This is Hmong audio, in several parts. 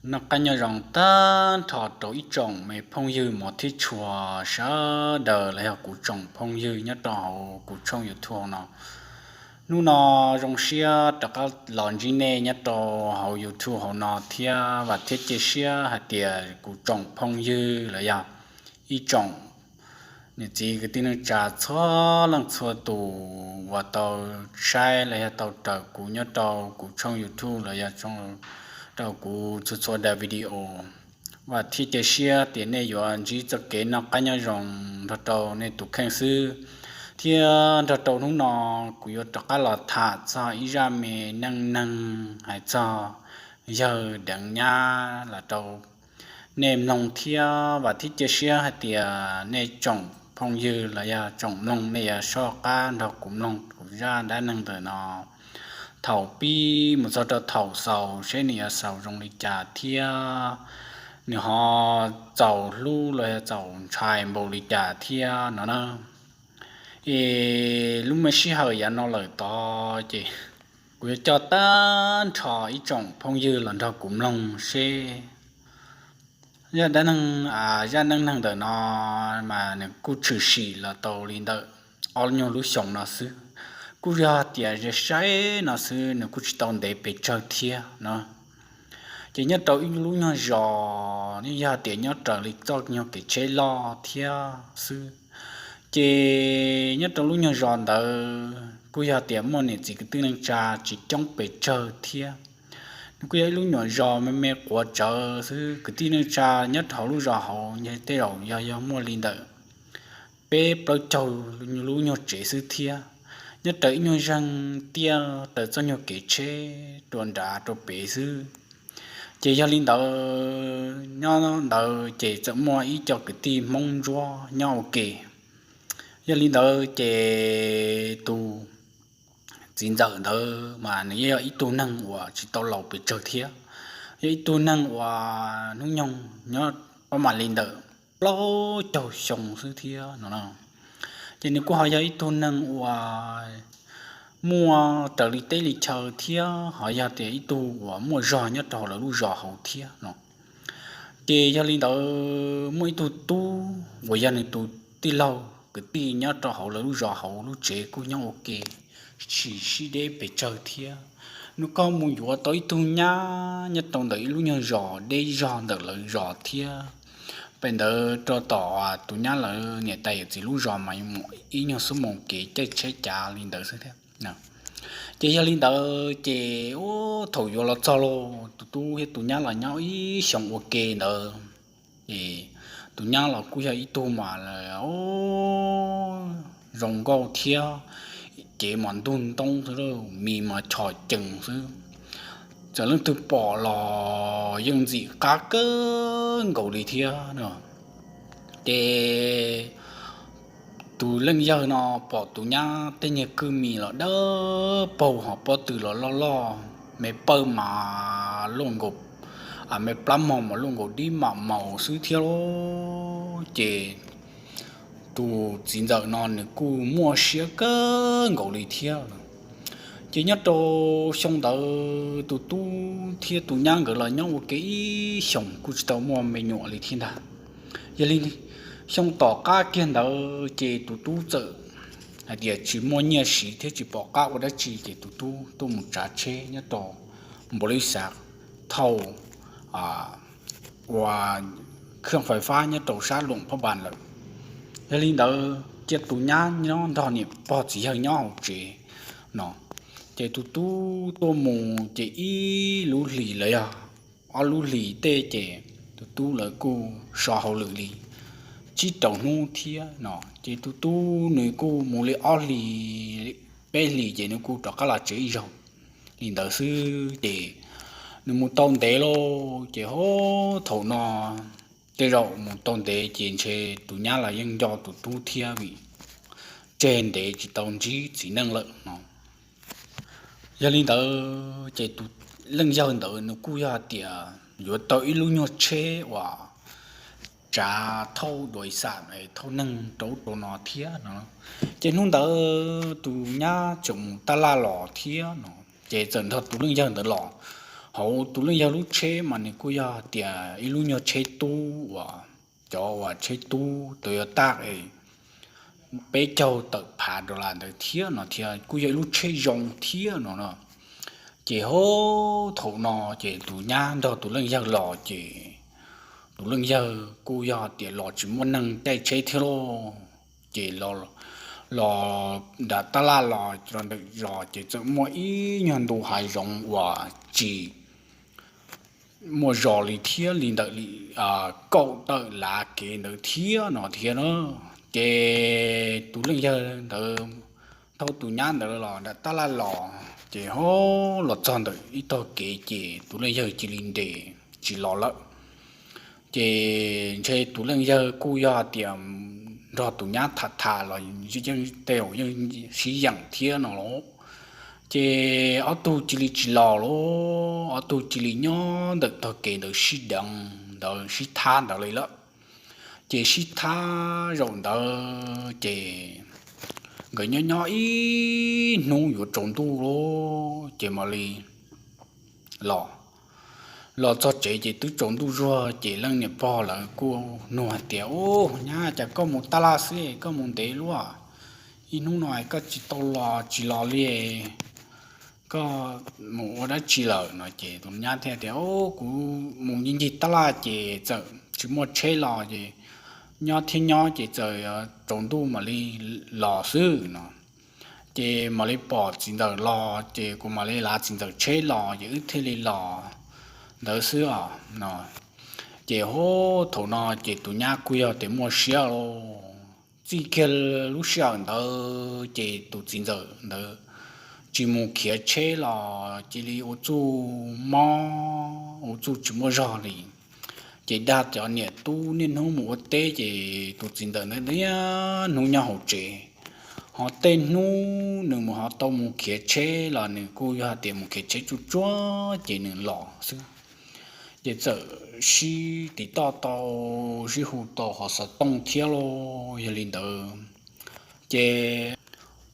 Noj qab nyob zoo tag nrho rau ib tsoom me phooj ywg mos thiab tshua sawv daws los yog kuv tsoom phooj ywg nyob rau hauv kuv tshooj YouTube no. Hnub no zoo siab rov qab los ntsib nej nyob rau hauv YouTube hauv no thiab vam thiab cia siab hais tias kuv tsoom phooj ywg los yog ib tsoom niam txiv kwv tij neej tsa txhua leej txhua tus uas tau saib los yog tau raws kuv nyob rau kuv tshooj YouTube los yog rau kuv txhua txhua daim video. Vam thiab cia siab tias nej yuav ntsib txoj kev noj qab nyob zoo nrog rau nej tus kheej xwb. Thiab nrog rau hnub no kuv yuav rov qab los tham txog ib zaj me neej neeg hais txog yawg deev nyab los rau nej mloog thiab vam thiab cia siab hais tias nej tsoom phooj ywg los yog tsoom mloog nej yuav soj qab nrog kuv mloog kuv zaj dab neeg ntawm no thaum pib mus txog rau thaum xaus seb nws yuav xaus zoo li cas thiab nws ho txaus hlub los yog txaus ntshai npaum li cas thiab no na. Es lub me sij hawm yav no lawm tod ces kuv yuav coj tag nrho ib tsoom phooj ywg los nrog kuv mloog seb zaj dab neeg, zaj neej neeg ntawm no mas nws kuj tshwm sim los tau li ntawm ob nyuag lub xyoo no xwb. Kuj yog tias ze saib no xwb nws kuj tsis tau ntev pes tsawg thiab no. Ces nyob rau ib lub nyuag zos, yog tias nyob raws li txoj nyuag kev tsheb loj thiab xwb. Ces nyob rau lub nyuag zos ntawd kuj yog tias muaj niam txiv kwv tij neej tsa tsis coob pes tsawg thiab. Nws kuj yog ib lub nyuag zos me me quav tsawv xwb, kwv tij neej tsa nyob rau hauv lub zos hauv tej zaum yog yog muaj li ntawm peb plaub caug lub nyuag tsev xwb thiab. Nyob raws ib nyuag zeeg tiaj raws txoj nyuag kev tsheb rau nrad rau pem xwb. Ces yog li ntawd nyob ntawd ces txawm muaj ib co kwv tij Hmoob Ntsuab nyob ua ke. Yog li ntawd ces tus txiv ntxawm ntawd mas nws yog ib tug neeg uas tsis tau laus pes tsawg thiab, yog ib tug neeg uas hnub nyoog nyob pab mam li ntawm plaub caug xyoo xwb thiab no. Ces nws kuj ho yog ib tug neeg uas muaj raws li teb li chaw thiab ho yog tias ib tug uas muaj zog nyob rau lawv lub zos hauv thiab no. Ces yog li ntawd muaj ib tug tub uas yog nws tus tij laug kwv tij nyob rau hauv lawv lub zos hauv lub tsev kuj nyob ua ke, tsis sib deb pes tsawg thiab. Nws kuj mus yuav tau ib tug nyab nyob rau ntawm ib lub nyuag zos deb zog ntawm lawv zos thiab. Pem ntawd rau tom tus nyab lawv niam tais yawm txiv lub zos mas ib nyuag xuab moos kev caij tsheb cav li ntawd xwb thiab. Ces yog li ntawd ces ub thaum yuav los txog lauj, tus tub thiab tus nyab los nyob ib xyoos ua ke ntawd. Ces tus nyab los kuj yog ib tug mas zoo nkauj thiab, ces mas ntug ntoob xwb, mis mas chom cees xwb, txawm leej twg pom los yeej ntxim qab kawg nkaus li thiab. Ces tus leej yawg no pom tus nyab tej nyuag kwj mis los dawb paug, ho pob tw los loj loj, me pawj mas luaj nkaus, me plab mog mas luaj nkaus dib mam maus xwb thiab lauj. Ces tus txiv ntxawm no nws kuj muaj siab kawg nkaus li thiab. Ces nyob rau xyoo ntawd tus tub thiab tus nyab nkawd los nyob ua ke ib xyoos kuj tsis tau muaj me nyuam li thiab ntag. Yog li xyoo tom qab kiag ntawd ces tus tub txawm hais tias tsis muaj nyiaj siv thiab tsis pom qab ua dab tsi ces tus tub tuaj mus tsav tsheb nyob rau npaus li xav thauj ua khwj fais fab nyob rau sab Luam Phab Npas lawm. Yog li ntawd cia tus nyab nyob nrog niam pog txiv yawg nyob hauv tsev no. Ces tus tub tuaj mus ces ib lub hlis los yog ob lub hlis tej ces tus tub lawv kuj so hauj lwm li tsib rau hnub thiab no. Ces tus tub nws kuj mus li ob hlis peb hlis ces nws kuj rov qab los tsev ib zaug li ntawd xwb. Ces nws mus tau ntev lauj, ces ho thaum no tej zaum mus tau ntev ces ntshe tus nyab los yeej nco tus tub thiab vim tseg ntev tsis tau ntsib txiv neej lawm no. Yog li ntawd ces tus leej yawg ntawd nws kuj yog hais tias yuav tau ib lub nyuag tsheb uas tsav thauj duas xam thauj neeg rau ub rau no thiab no. Ces hnub ntawd tus nyab tseem mus taj laj los thiab no, ces txawm nrog tus leej yawg ntawd los. hauv tus leej yawg lub tsheb mas nws kuj yog tias ib lub nyuag tsheb tub uas, cov uas tsheb tub Toyota es peb caug tawm phav dollar ntawd thiab no thiab kuj yog ib lub tsheb zoo thiab no no. Ces hauv thaum no ces tus nyab nrog tus leej yawg los ces tus leej yawg kuj yog tias los tsis muaj neeg caij tsheb thiab lauj. Ces los nram tab laj los ntawm zos ces txawm muaj ib nyuag ntu hav zoov uas tsis muaj zos li thiab, li ntawm li kaum tawm lav kev ntawd thiab no thiab na. Ces tus leej yawg ntawd thauj tus nyab ntawd los nram tab laj los ces hauv los txog ntawm ib tog kev ces tus leej yawg cia li nres tsis los lawm. Ces ntshe tus leej yawg kuj yog tias nrog tus nyab tham tham los yeej tej zaum yeej sib yeem thiab no los, ces ob tug cia li tsis los lawm, ob tug cia li nyob ntawm tog kev ntawd sib deev ntawd sib thab ntawd li lawm. Ces sib thab zaum ntawd ces nkawd nyob nyob ib hnub yuav tsaus ntuj lawm ces mam li los. Los txog tsev ces twb tsaus ntuj zuag ces leej niam pog lawv kuj nug hais tias, Ub, nyab, cas koj mus tab laj xwb koj mus ntev luaj, ib hnub no koj tsis tau los tsis los li, koj mus ua dab tsi lawm no? Ces tus nyab thiaj tias, Kuv mus ncig ncig tab laj ces txawm tsis muaj tsheb los ces nyob thiab nyob ces txawm tsaus ntuj mam li los xwb no. Ces mam li pom txiv ntxawm los ces kuv mam li lav txiv ntxawm tsheb los ces wb thiaj li los ntawd xwb os no. Ces hauv thaum no ces tus nyab kuj yog tias muaj siab los txij kiag lub sij hawm ntawd ces tus txiv ntxawm ntawd tsis mus khiav tsheb los cia li ua txuj mob ua txuj tsis muaj zog li. Ces dag cov niam tub niaj hnub mus ua teb ces tus txiv ntxawm ntawd niaj hnub nyob hauv tsev, ho tej hnub nws mus ho tau mus khiav tsheb los nws kuj yog tias mus khiav tsheb tsuj tsuag ces nws los xwb. Ces txawm sib tiv toj tau, sib hu tau hov xov tooj thiab los yog li ntawd. Ces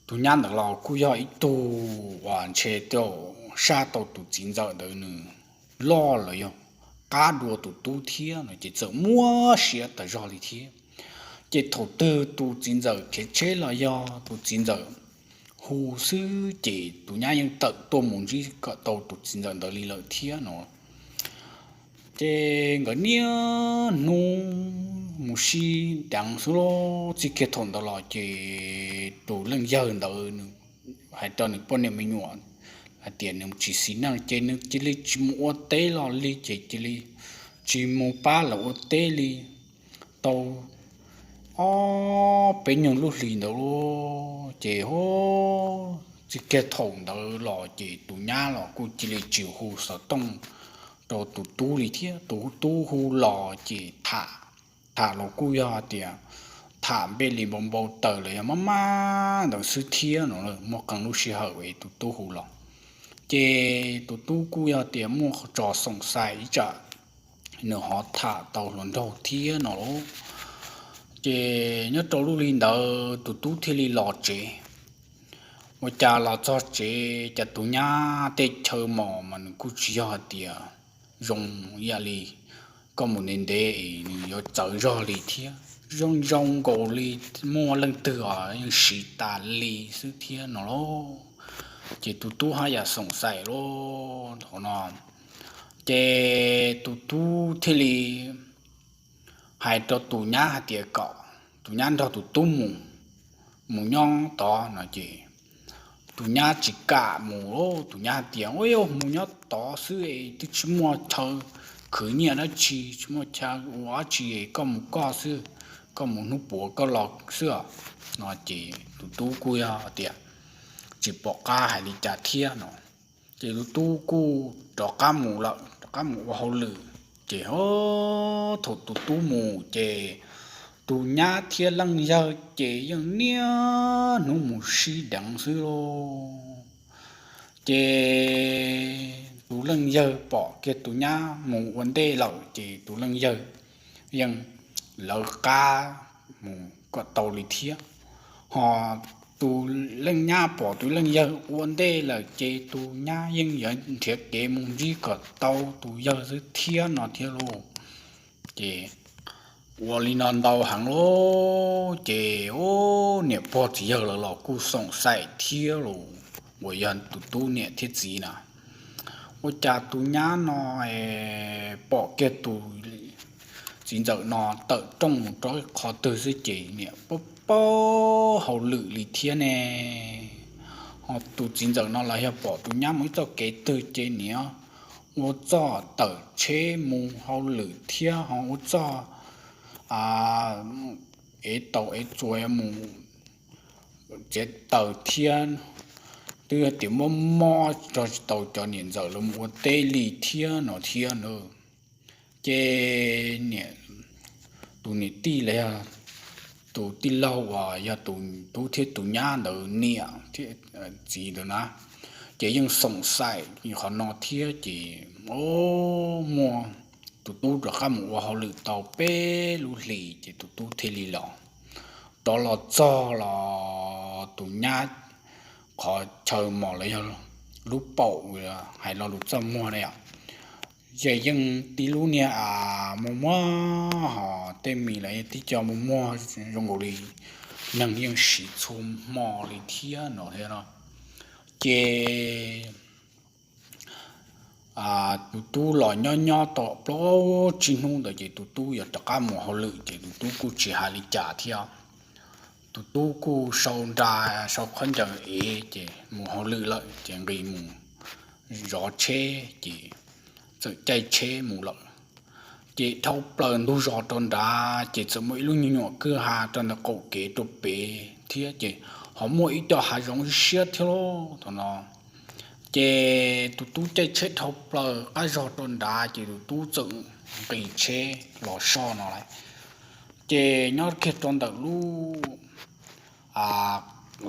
tus nyab ntawd los kuj yog ib tug uas ntshe tau saj tau tus txiv ntxawm ntawd nws loj los yog qab dua tus tub thiab no ces txawm muab siab tas zog li thiab. Ces thaum twg tus txiv ntxawm khiav tsheb los yog tus txiv ntxawm hu xwb ces tus nyab yeej tawm tuaj mus ntsib kom tau tus txiv ntxawm ntawd li lawm thiab no. Ces nkawd niaj hnub mus sib deev xwb los txij kiag thaum ntawd los ces tus leej yawg ntawd hais rau nws poj niam me nyuam hais tias nws tsis xis neej ces nws cia li tsis mus ua teb los li ces cia li tsis mus pab lawv ua teb li tau ob peb nyuag lub hlis ntawd los ces txij kiag thaum ntawd los ces tus nyab los kuj cia li tsis hu xov tooj rau tus tub li thiab. Tus tub hu los ces tham, tham los kuj yog tias tham npej li npau npau taws los yog maj maj ntawd xwb thiab no. Muaj qee lub sij hawm es tus tub hu los ces tus tub kuj yog tias muaj tso xoom xais ib tsam nws ho tham tau hluas nraug thiab no los. Ces nyob rau lub hli ntawd tus tub thiaj li los tsev. Ua cas los txog tsev cas tus nyab tej chaw mos mas nws kuj tsis yog hais tias zoo ib yam li koj mus ntev ntev es nws yuav txawv zog li thiab, zoo zoo nkaus li muaj leej twg os yeej siv tas li xwb thiab no los. Ces tus tub haj yam xoom xais los thaum no ces tus tub thiaj li hais rau tus nyab hais tias kom tus nyab nrog tus tub mus, mus nyob tod no ces tus nyab tsis kam mus. Tus nyab hais tias, Ua, mus nyob tod xwb twb tsis muaj chaw khwv nyiaj dab tsi, tsis muaj chaw ua dab tsi, koj mus koj xwb, koj mus hnub puav koj los xwb os no ces tus tub kuj yog tias tsis pom qab hais li cas thiab no. Ces tus tub kuj rov qab mus lawm, rov qab mus ua hauj lwm. Ces thaum tus tub mus ces tus nyab thiab leej yawg ces yeej niaj hnub mus sib deev xwb los. Ces tus leej yawg pom kiag tus nyab mus ua ntej lawm ces tus leej yawg yeej lawv qab mus kom tau li thiab. Ho tus leej nyab pom tus leej yawg ua ntej lawm ces tus nyab yeej yuav nrhiav kev mus ntsib kom tau tus yawg xwb thiab no thiab lauj. Ces ua li no ntau heev lauj, ces ub, niam pog txiv yawg lawv los kuj xoom xaim thiab lauj, uas yog tus tub niam thiab txiv na. Ua cas tus nyab no pom kiag tus txiv ntxawm no tawm rooj mus rau qhov twg xwb ces niam paub paub hauj lwm li thiab ne. Ho tus txiv ntxawm no los yog pom tus nyab mus ib txoj kev twg ces niam ua txoj tawm tsheb mus hauj lwm thiab ho ua txoj ev taus ev txuas mus txiav taws thiab. Twb tias mob mob rog tsis tau cov niam ntxawm los mus ua teb li thiab no thiab na. Ces tus niam tij los yog tus tij laug uas yog tus tub thiab tus nyab ntawd niam thiab txiv ntawd na, ces yeej xoom xaim qhov no thiab ces muaj tus tub rov qab mus ua hauj lwm tau peb lub hlis ces tus tub thiaj li los. Rov los txog los tus nyab qhov chaw mos los yog lub paum hais lo lus txaj muag na yom, ces yeej tib lub niag a muag muag ho tej mis los tib co muag muag zoo nkaus li neeg yeej siv txhua hmo li thiab no thiab no. Ces tus tub los nyob nyob tau plaub tsib hnub ntawd ces tus tub yuav rov qab mus hauj lwm ces tus tub kuj tsis hais li cas thiab. Tus tub kuj sau nra sau khaub ncaws ev ces mus hauj lwm lawm ces nqis mus zov tsheb ces txawm caij tsheb mus lawm. Ces dhau plaws ntug zos rau nrad ces txawm muaj ib lub nyuag nyuam kwj ha rau ntawm qaum kev rau pem thiab ces ho muaj ib co hav zoov siab thiab lauj thaum no. Ces tus tub caij tsheb dhau plaws qab zog rau nrad ces tus tub txawm nqis tsheb los soj no lawm. Ces nyob kiag rau ntawm lub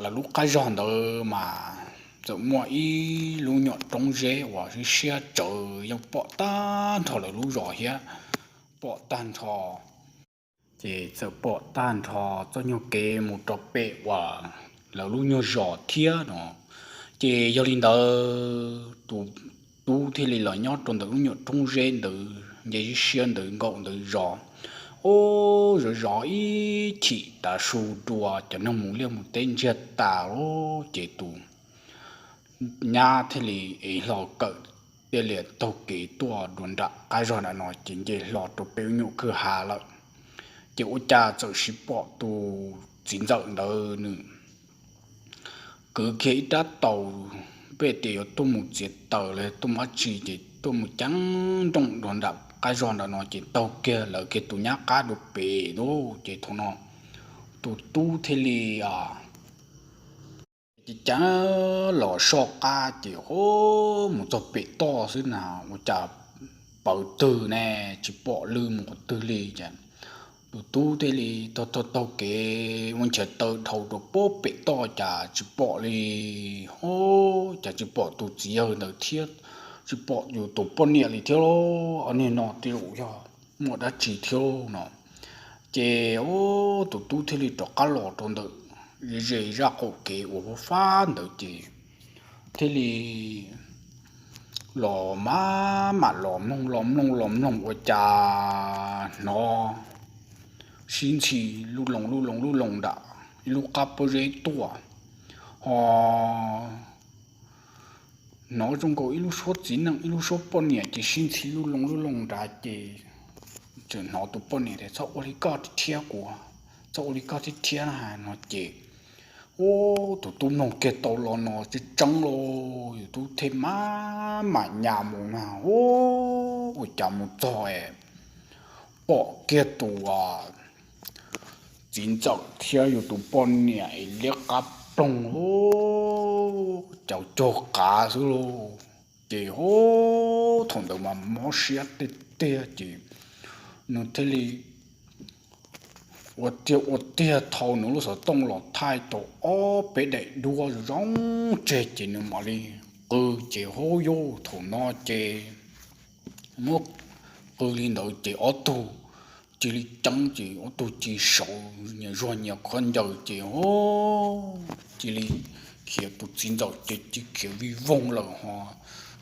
lawv lub qab zog ntawd mas txawm muaj ib lub nyuam roob zeb uas siab tsawv yeej pom tag nrho lawv lub zos thiab, pom tag nrho. Ces txawm pom tag nrho txoj nyuag kev mus rau pem uas lawv lub nyuag zos thiab no. Ces yog li ntawd tus tub thiaj li los nyob rau ntawm lub nyuam roob zeb ntawd nce siab ntawd nkaum ntawd zov. Ub, zov zov ib chim tav su dua cov neeg mus liaj mus teb ntsiag tas lawm ces tus nyab thiaj li ev hlo kawm tiaj lias taug kev tuaj dua nram qab zog nram no ces nce hlo rau pem lub nyuam kwj ha lawm. Ces ua cas txawm siv pom tus txiv ntxawm ntawd nws kwv kiag ib rab taus, peb tias yuav tuaj mus txiav taws los tuaj mus dab tsi ces tuaj mus ceev nrooj dua nram qab zog nram no ces taug kiag lawv kiag tus nyab qab dua pem lawm. Ces thaum no tus tub thiaj li ceev ceev los soj qab ces ub, mus txog pem toj xwb na ua cas pawv twg ne, tsis pom lw mus qhov twg li. Ces tus tub thiaj li taug taug taug kev ua nchiav taw dhau rau pem toj cas tsis pom li. Ub, cas tsis pom tus txiv yawg ntawd thiab, tsis pom yus tus poj niam li thiab. Ob niag no tej zaum yog muaj dab tsi thiab no. Ces ub, tus tub thiaj li rov qab los rau ntawm ze zaj qaum kev uas fab fab ntawd ces thiaj li los mam mam los mloog los mloog los mloog ua cas hnov sib ntxhi lub loo lub loo lub loo nram ib lub qab pob zeb tuaj, ho hnov zoo nkaus ib lub suab txiv neej ib lub suab poj niam ces sib ntxhi lub loo lub loo nrad ces txawm hnov tus poj niam tias, Txhob ua li koj thiab kuv, txhob ua li koj thiab thiab na, no ces ub, tus tub mloog kiag tau lo no tseeb tseeb lauj, tus tub thiaj mam mam nyas mus na. Ub, ua cas mus txog es pom kiag tus txiv ntxawm thiab yus tus poj niam es liab qab ploog, cav cuag qav xwb lauj. Ces ub, thaum ntawd mas mob siab tiag tiag ces nws thiaj li ua tiag ua tiag thau nws lub xov tooj los thaij tau ob peb daim duab zoo tseg ces nws mam li qw. Ces ub, yus thaum no ces muab qw li ntawd ces ob tug cia li ceeb ces ob tug cia li sawv nyias zuag nyias khaub ncaws ces cia li khiav, tus txiv ntxawm ces cia li khiav vij voog lawm hos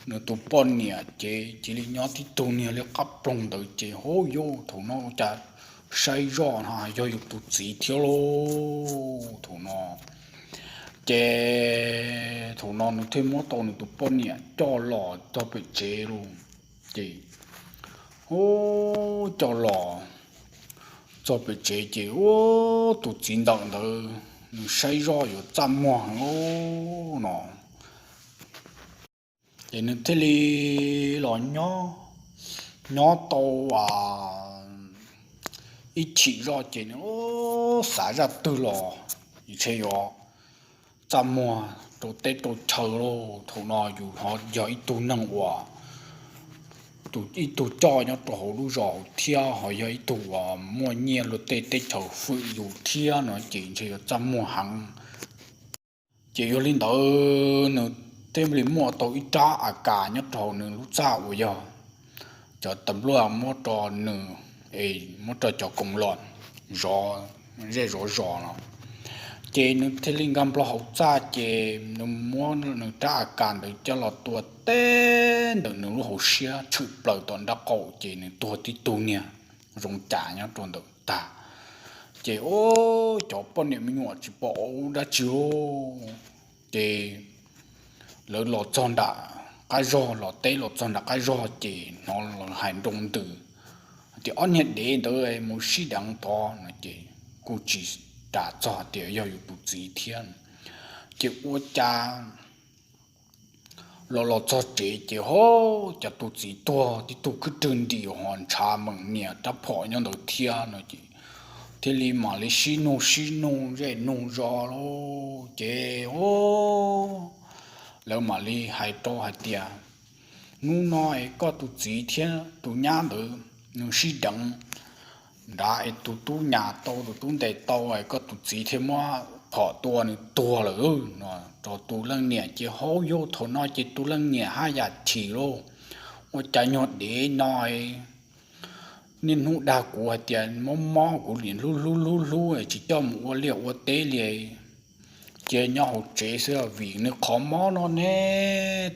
nws tus poj niam ces cia li nyob tib tug niag liab qab ploog ntawd ces hauv yus thaum no ua cas saib zoj no yog yus tus txiv thiab lauj thaum no. Ces thaum no nws thiaj muab tau nws tus poj niam coj los txog pem tsev lauj. Ces ub, coj los txog pem tsev ces ub, tus txiv ntxawm ntawd nws saib zoj yuav txaj muag heev no. Ces nws thiaj li los nyob, nyob tau ib chim zoj ces nws xav zaj twg los ntshe yuav txaj muag rau teb rau chaw lauj. Thaum no yus ho yog ib tug neeg uas ib tug coj nyob rau hauv lub zos thiab ho yog ib tug uas muaj nyiaj luag tej teb chaws fwm yus thiab no ces ntshe yuav txaj muag heev. Ces yog li ntawd nws thiaj li muaj tau ib rab a kas nyob rau hauv nws lub txaj uas yog cov tas npluaj muab rau nws, es muab rau cov koom los zov zej zov zos no. Ces nws thiaj li nkag nplo hauv txaj ces nws muab nws rab a kas ntawd coj los tua teb ntawm nws lub hauv siab tshwm plaws tom nraub qaum ces nws tuag tib tug niag zoo cas nyob rau ntawm tag. Ces ub, cov poj niam me nyuam tsis pom dab tsi lauj. Ces lawv los txog nram qab zog, los teb los txog nram qab zog ces hnov lawv hais nroo ntws tias ob niag dev ntawd mus sib deev tod no ces kuj tsis ras txog tias yog yus tus txiv thiab. Ces ua cas los los txog tsev ces ho cas tus txiv tuag tib tug khwb rwg nrim ho ntshav meem nias rab phom nyob ntawd thiab no ces thiaj li mam li sib nug sib nug zej nug zos lauj. Ces lawv mam li hais rau hais tias hnub no es koj tus txiv thiab tus nyab ntawd nws sib deev nrad es tus tub nyas tau tus tub ntes tau es koj tus txiv thiaj muab phom tua nws tuag lawm no rau tus leej niam ces hauv yus thaum no ces tus leej niam haj yam chim lauj. Ua cas nyuag dev no niaj hnub dag kuv hais tias mob mob kuv lim hlub hlub hlub hlub tsis coj mus ua liaj ua teb li, cia nyob hauv tsev xwb vim nws qhov mob no ne,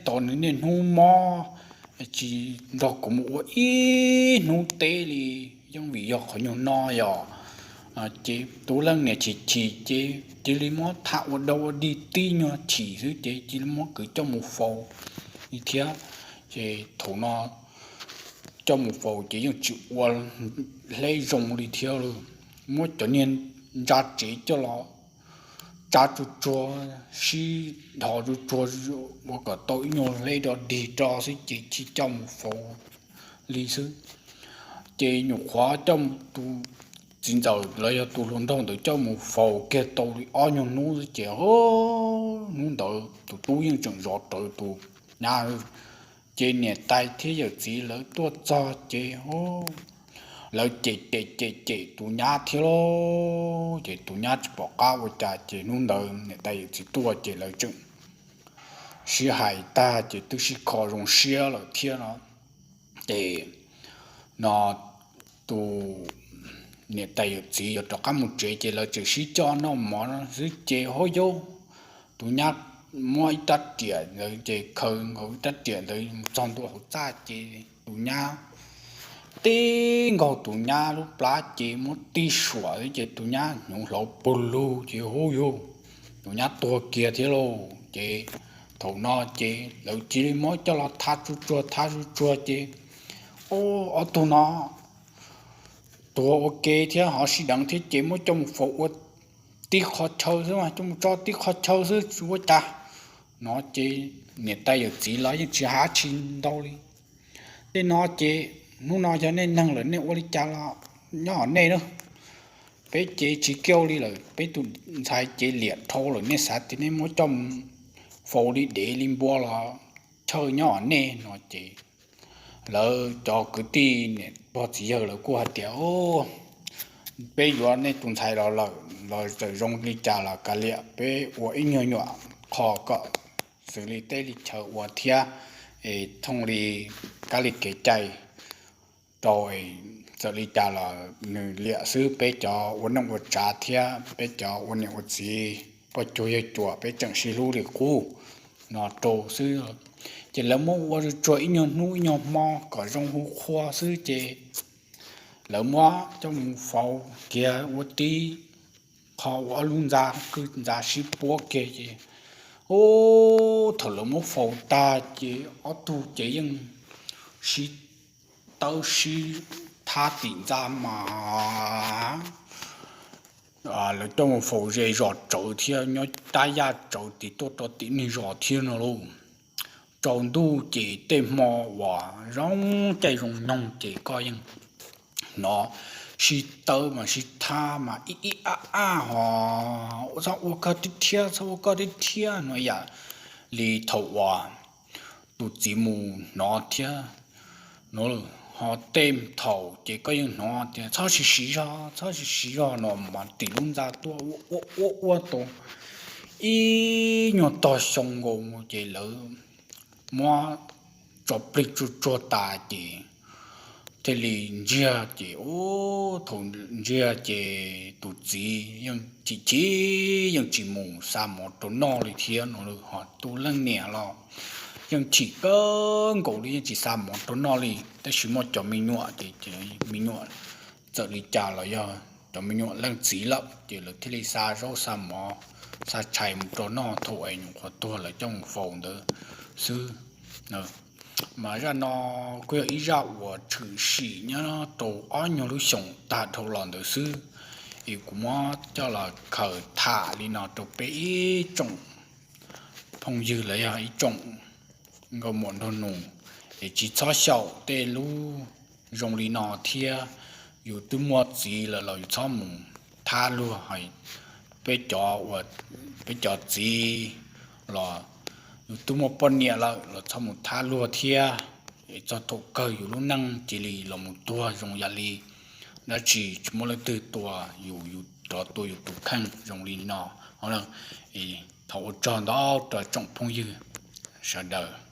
tos nws niaj hnub mob tsis nrog kuv mus ua ib hnub teb li, yeej vim yog qhov nyuag no yom. Ces tus leej niam chim chim ces cia li muab tham ua dau ua dig tib nyuag chim xwb ces cia li muab kwv coj mus faus li thiab. Ces thaum no coj mus faus ces yeej tsis ua hleb zoo li thiab lauj. Muab cov niag ntsa tsev coj los tsa tsuag tsuag, sib dhos tsuag tsuag ua kom tau ib nyuag hleb rau dig rau xwb ces tsis coj mus faus li xwb. Ces nyuam qhuav coj tus txiv ntxawm los yog tus hluas nraug ntawd coj mus faus kiag tau li ob nyuag hnub xwb ces hnub ntawd tus tub yeej tseem zov rawv tus nyab. Ces niam tais thiab yawm txiv lawv tuaj txog ces lawv cem cem cem cem tus nyab thiab lauj. Ces tus nyab tsis pom qab ua cas ces hnub ntawd niam tais yawm txiv tuaj ces lawv tseem sib hais tag ces twb sib kho zoo siab lawm thiab no. Ces no tus niam tais yawm txiv yuav rov qab mus tsev ces lawv tseem sib coj noj mov xwb ces hauv yus tus nyab muab ib rab riam ntawd ces khaws nkaus ib rab riam ntawd mus txog ntua hauv txaj ces tus nyab tib nkaug tus nyab lub plab ces muab tib suam xwb ces tus nyab hnyuv hlauv pug lug ces hauv yus tus nyab tuag kiag thiab lauj. Ces thaum no ces lawv cia li muab coj los thab tsuag tsuag thab tsuag tsuag ces ob tug no tuag ua ke thiab ho sib deev thiab ces muab coj mus faus ua tib qho chaw xwb mas coj mus tso tib qho chaw xwb tsis ua cas no ces niam tais yawm txiv los yeej tsis hais tsis ntau li. Tej no ces hnub no yog nej neeg lawm nej ua li cas los nyob hauv nej na. Peb ces tsis kiaj li lawm, peb tus ntxhais ces liam dhau lawm, nej xav tias nej muab coj mus faus li dev li npua los chawj nyob hauv nej no ces lawv cov kwv tij niam pog txiv yawg lawv kuj hais tias peb yuav nej tus ntxhais los lawm los txawm zoo li cas los kav liam peb ua ib nyuag nyuam qho kom xws li teb li chaw ua thiab es thooj li kab li kev cai rau es txawm li cas los nws liam xwb, peb cov ua neej ua tsav thiab peb cov ua niam ua txiv poj cuag yawg cuam peb tseem sib hlub li qub no rau xwb. Ces lawv muab ua tsuag ib nyuag hnub ib nyuag hmo kom zoo hu qhua xwb ces lawv muab coj mus faus kiag ua tib qho ua ob lub ntxa kwj ntxa sib puab kiag ces, ub, thaum lawv muab faus tag ces ob tug ces yeej sib tawb sib thab tim ntxa mas lawv coj mus faus ze zos tsawv thiab nyob tab yaj tsawv tim tuaj rau tim niag zos thiab no lauj. Tsaus ntuj ces tej hmo uas zoo caij zoo nyoog ces koj yeej hnov sib tawb mas sib thab mas ib ib ab ab ho, txhob ua koj tib thiab, txhob ua koj tib thiab no yam li thaum uas tus txiv mus hnov thiab no. Ho tej thaum ces koj yeej hnov tias txhob siv siv zog, txhob siv siv zog no mas tim lub ntxa tuaj ua ua ua tau ib nyuag tog xyoo nkaus ces lawv muab tso plig tsuag tsuag tas ces thiaj li ntsiag ces, ub, thaum ntsiag ces tus txiv yeej chim chim yeej tsis mus xa mov rau noj li thiab no. Ho tus leej niam los yeej chim kawg nkaus li yeej tsis xa mov rau noj li, tab sis muaj cov me nyuam ces me nyuam txawm li cas los yog cov me nyuam leej txiv lawm ces lawv thiaj li xa zaub xa mov xa tshais mus rau noj thaum es nyuam qhuav tuag lawv coj mus faus ntawd xwb. Mas zaj no kuj yog ib zaj uas tshwm sim nyob rau ob nyuag lub xyoos tag dhau los ntawd xwb, es kuv muab coj los khaws tham li no rau peb ib tsoom phooj ywg los yog ib tsoom nkauj muam nraug nus, es tsis txhob xyaum tej lub zoo li no thiab. Yus twb muaj txiv lawm los yus txhob mus thab luag, peb cov, peb cov txiv los yus twb muaj poj niam lawm los txhob mus thab luag thiab. Es txog thaum kawg yus lub neej cia li los mus tuag zoo yam li dab tsi tsis muaj leej twg tua yus, yus rov tua yus tus kheej zoo li no. Thov ua tsaug ntau rau tsoom phooj ywg sawv daws.